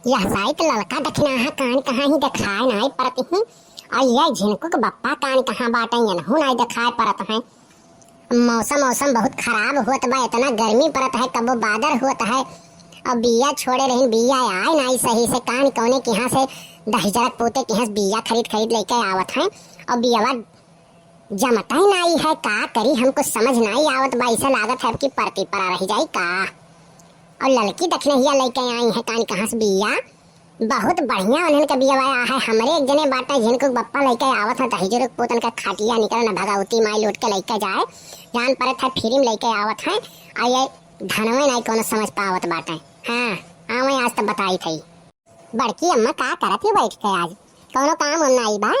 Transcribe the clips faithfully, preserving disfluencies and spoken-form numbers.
यह साइत ललका दखिनाहा कान कहाँ ही देखाए नाई परत ही, और यह झिनकुक बप्पा कान कहाँ बाटे, यनहू नाई देखाए परत हैं। मौसम, मौसम बहुत खराब होत बा, इतना गर्मी परत है, कबो बादर होत है, और बिया छोड़े रहिन, बिया आए नाई सही से, कान कौने किहाँ से दहिजरक पूते किहाँ से बिया खरीद, खरीद लेके आवत हैं, और बियावा जमता ही नाई है, का करी, हमको समझ नाई आवत बा, ऐसा लागत है कि परती परा रह जाई का। और ललकी दखिनहिया लेके आई है कान कहाँ से बिया, बहुत बढ़िया उन्हन के बिया आया है। हमरे एक जने बाटे झिनकुक बप्पा लेके आवत है, दहिजरक पूतन का खाटिया निकल न भगवती माई लूट के लेके जाए, जान परत है फ्री में लेके आवत है। आ ये धनवे नाई कोनो समझ पावत बाटे। हाँ, आवे आज तो बताई थई। बड़की अम्मा का करत ही बैठ के आज, कोनो काम उम नाई बा?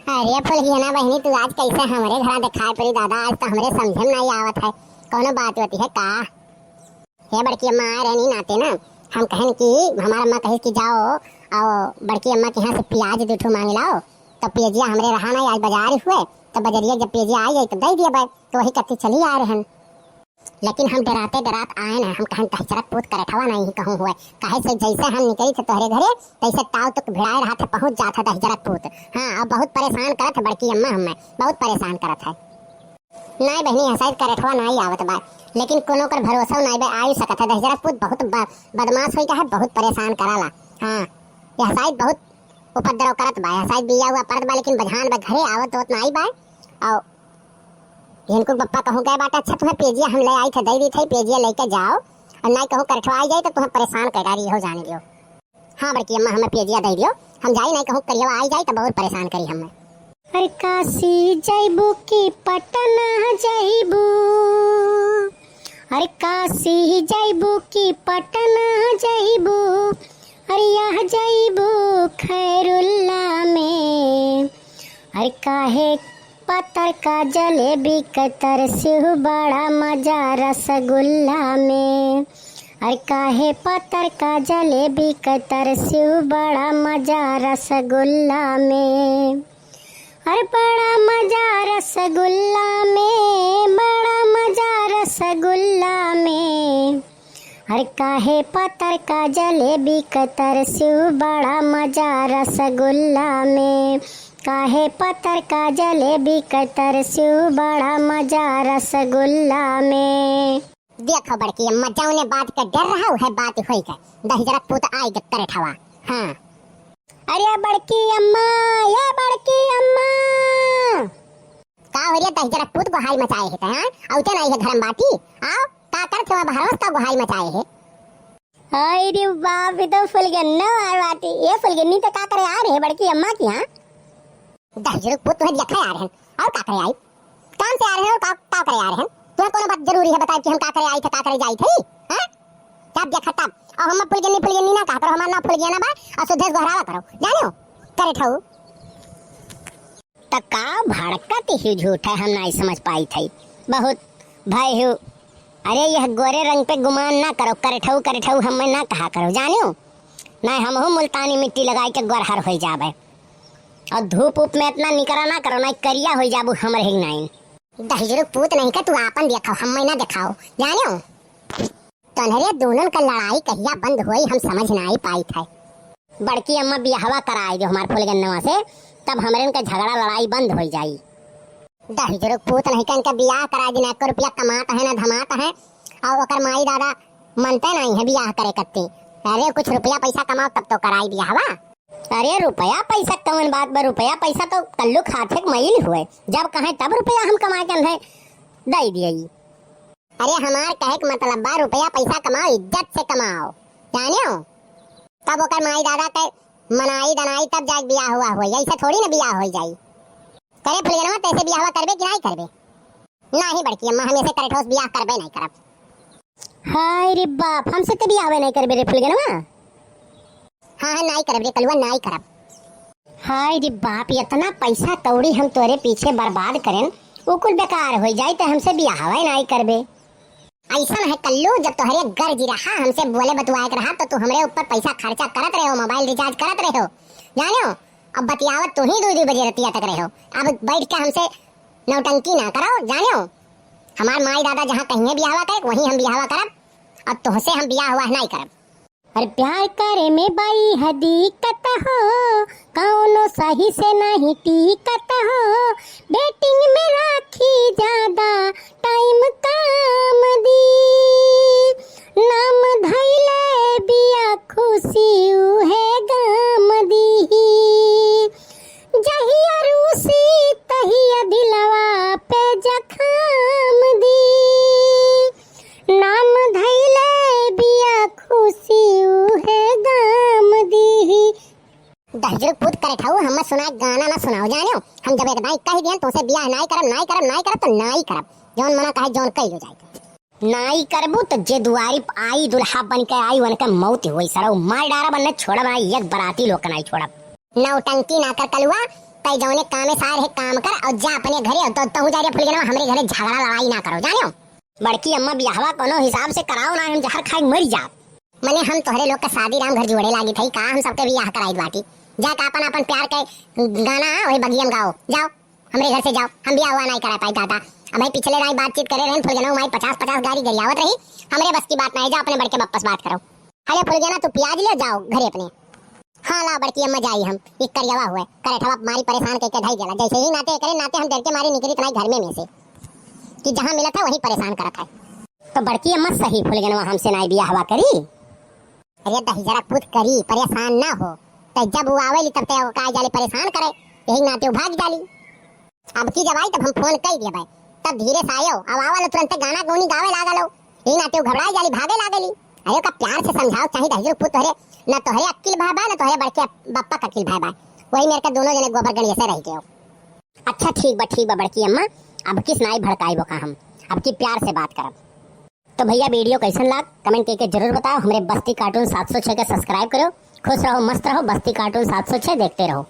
अरे फुलगियना बहिनी, तू आज कैसे हमरे घरा देखाए पड़ी दादा, आज तो हमरे समझे में नाई आवत है, कोनो बात होती है का? हे बड़की अम्मा, आए रहनी नाते ना, हम कहन कि हमार अम्मा कहिस कि जाओ, आओ बड़की अम्मा के यहाँ से प्याज दू ठो मांग लाओ, तो प्याजिया हमरे रहा नाई, आज बाजार हुए, तो बजरिया जब प्याजिया आ जाई तो दे दिया भाई, तो वही करती चली आ रहन। लेकिन हम डराते डरात आए ना, हम कहन दहिजरक पूत करठवा नाई ही कहूँ हुए, काहे से जैसे हम निकली थे तोहरे घरे, तैसे ताव तक भिड़ाए रहा थे, पहुँच जात है दहिजरक पूत। हाँ, अब बहुत परेशान करत है बड़की अम्मा हमें, बहुत परेशान करत है। नाई बहिनी, यह साइत करठवा नाई आवत बा, लेकिन कोनो कर भरोसा नाई बा, आई सकत है। दहिजरक पूत बहुत ब-, बदमाश होई का है, बहुत परेशान कराला। हाँ, यह साइत बहुत उपद्रव करत बा, यह साइत बिया हुआ परत बा, लेकिन बझान बा, घरे आवत होत नाई बा। और झिनकुक बप्पा कहूँ गए बाटे, अच्छा तुम्हें पेजिया हम ले आई थे, दे दी थे, पेजिया लेके जाओ, और नाई कहूँ करठवा आई जाए तो तुम्हें परेशान कर डारी हो, जाने दियो। हाँ बड़की अम्मा, हमें पेजिया दे दियो, हम जाई, नाई कहूँ करियवा आई जाए तो बहुत परेशान करी हमें। अरे काशी जइबू कि पटना जइबू, अरे काशी जइबू कि पटना जइबू, अरे यह जइबू खैरुल्ला में, अरे काहे पतर का जलेबी के तरसिहु बड़ा मजा रसगुल्ला में। अरे काहे पतर का जलेबी के तरसिहु बड़ा मजा रसगुल्ला में। अरे बड़ा मजा रसगुल्ला में, बड़ा मजा रसगुल्ला में। अरे काहे पतर का जलेबी के तरसिहु बड़ा मजा रसगुल्ला में। काहे पतर का जलेबी के तरसिहु बड़ा मजा रसगुल्ला में। देखो बड़की अम्मा, जौने बात के डर रहा, उहे बात होई गए। दहिजरक पूत आई गए करठवा। हाँ। अरे बड़की अम्मा, ये बड़की अम्मा। का हो रे दहिजरक पूत, गोहाई मचाए है तै, हाँ? औते नाई है घरम बाटी? आओ, का करत हो बहरवा से, का गोहाई मचाए है? हाय रे बाप, ये तो फुलगन्ना वार बाटी। ये फुलगन्नी तो का करे आ रहे बड़की अम्मा की, हाँ? दहिजरक पूत, तुम्हें देखा आ रहे हैं, और का करे आई? काम से आ रहे हैं और का, का करे आ रहे हैं? तुम्हें कोनो बात जरूरी है बताए कि हम का करे आई थे, का करे जाई थे, हाँ? तब देखा तब। और हम फुलगन्नी, फुलगन्नी ना कहा करो, हमार नाम फुलगन्ना बा, और सुधे से गोहरावा करो, जाने हो? करठऊ। त का भड़कत ही झूठ है, हम नाई समझ पाई थे। बहुत भय हो। अरे यह गोरे रंग पे गुमान ना करो, करठऊ, करठऊ हमें ना कहा करो, जाने हो? नाई हमहू मुल्तानी मिट्टी लगाई के गोरहर होई जाबे। और धूप उप में इतना निकरा ना करो, नाई करिया होई जाबू हमरे ही नाई। दहिजरू पूत नहीं के तू आपन देखाओ, हमें ना देखाओ, जाने हो? तोहरे दोनों का लड़ाई कहिया बंद होई, हम समझ नाई पाई थे। बड़की अम्मा बियाहवा कराई दो हमार फुलगन्नवा से, तब हमरे इनका झगड़ा लड़ाई बंद होई जाई। दहिजरू पूत नहीं के इनका बियाह कराई दी, ना एको रुपया कमात है ना धमात है, और ओकर माई दादा मनते नहीं है बियाह करे कत्ती। अरे कुछ रुपया पैसा कमाओ तब तो कराई बियाहवा। अरे रुपया पैसा कवन बात बा, रुपया पैसा तो कल्लू खाथे के मइल हुए, जब कहे तब रुपया हम कमा के उन्हें दे दिए। अरे हमार कहे के मतलब बा रुपया पैसा कमाओ, इज्जत से कमाओ, जाने हो? तब ओकर माई दादा के मनाई दनाई तब जाके बियाह हुआ हुआ, ऐसे थोड़ी ना बियाह हो जाई। करे फुलगनवा, तैसे बियाहवा करबे कि नहीं करबे? नहीं बड़की अम्मा, हम ऐसे करे ठोस बियाह करबे नहीं करब। हाय रे बाप, हमसे तो बियाहवे नहीं करबे रे फुलगनवा। हाँ हाँ, नाई करब रे कलुआ, नाई करब। हाय रे बाप, इतना पैसा कौड़ी हम तोरे पीछे बर्बाद करेन, वो कुल बेकार हो जाए तो हमसे बियाहवा नाई करबे। ऐसा है कल्लू, जब तोहरे गर्ज रहा, हमसे बोले बतुआए के रहा, तो तू हमरे ऊपर पैसा खर्चा करत रहे हो, मोबाइल रिचार्ज करत रहे हो, जाने हो? अब बतियावत तू ही दो दो बजे रतिया तक रहे हो, अब बैठ के हमसे नौटंकी ना करो, जाने हो? हमार माई दादा जहाँ कहिए बियाहवा करे, वहीं हम बियाहवा करब, अब तोहसे हम बियाह हुआ नहीं करब। अरे प्यार करे में बड़ी है दिक्कत हो, कौनो सही से नहीं टिकत हो। Betting में राखी ज्यादा time काम दी। नाम धइले बिया खुशी उहे गम दी। जहिया रूसी तहिया दिलवा पे जखम दी। नाम धइले बिया खुशी उहे गम दी। दहिजरू पूत करे ठाऊ, हमें सुनाए गाना ना सुनाओ, जानियो। हम जब एक दाई कह दियन, तोसे बियाह नाई करब, नाई करब, नाई करब, तो नाई करब। जौन मना कहे, जौन कही हो जाए। नाई करबू, तो जे दुआरी प आई, दुल्हा बन के आई, उनके मौत होई सरऊ। मार डारब, अन्ने छोड़ब ना, एक बराती लोग के नाई छोड़ब। नौटंकी ना कर कलुआ, तै जौने कामे सार है, काम कर और जा अपने घरे, और तो, तहू जा रे फुलगेनवा, हमरे घरे झगड़ा लड़ाई ना करो, जानियो। बड़की अम्मा, बियाहवा कोनो हिसाब से कराओ ना, हम जहर खाई मरी जाब। मने हम तोहरे लोग का शादी राम घर जुड़े लागी थई का? हम सबके बियाह कराई बाटी। जा का अपन, अपन प्यार के गाना वही बगियम गाओ, जाओ, हमरे घर से जाओ, हम बियाह हुआ नाई करा पाई दादा। अब भाई पिछले नाई बातचीत करे रहन, फुलगेना माई पचास पचास गारी गरियावत रही, हमरे बस की बात ना है, जाओ अपने बड़के बप्पा से बात करो। हले फुलगेना, तू प्याज ले जाओ घरे अपने। हाँ ला बड़की अम्मा, जाई हम, एक करियावा हुए, करेठवा मारी परेशान कइके धई देला, जैसे ही नाते एकरे नाते हम डर के मारे निकरी तनाई घर में, में से कि जहाँ मिलत है वही परेशान करत है। तो बड़की अम्मा सही फुलगेनवा हमसे नाई बियाहवा करी। अरे दहिजरा पूत करी, परेशान ना हो। तै जब वो आवेली तब तै ओका जाले परेशान करे, यही नाते वो भाग जाली। अब की जब आई तब हम फोन कई दिया भाई, तब धीरे से आयो। अब आवा लो तुरंत गाना गौनी गावे लागा लो, यही नाते वो घबराए जाली, भागे लागेली। अरे ओका प्यार से समझाओ, चाहे दहिजरू पूत तोहरे, ना तोहरे अक्किल भाई बा, ना तोहरे बड़के बप्पा का अक्किल भाई बा। वही मेरे के दोनों जने गोबर गणिये से रह गए। अच्छा ठीक बा, ठीक बा बड़की अम्मा, अब किस नाई भड़काई बोका हम, अब की प्यार से बात करब। तो भैया वीडियो कैसन लाग comment करके जरूर बताओ। हमरे बस्ती कार्टून सात सौ छह के subscribe करो। खुश रहो, मस्त रहो, बस्ती कार्टून सात सौ छह देखते रहो।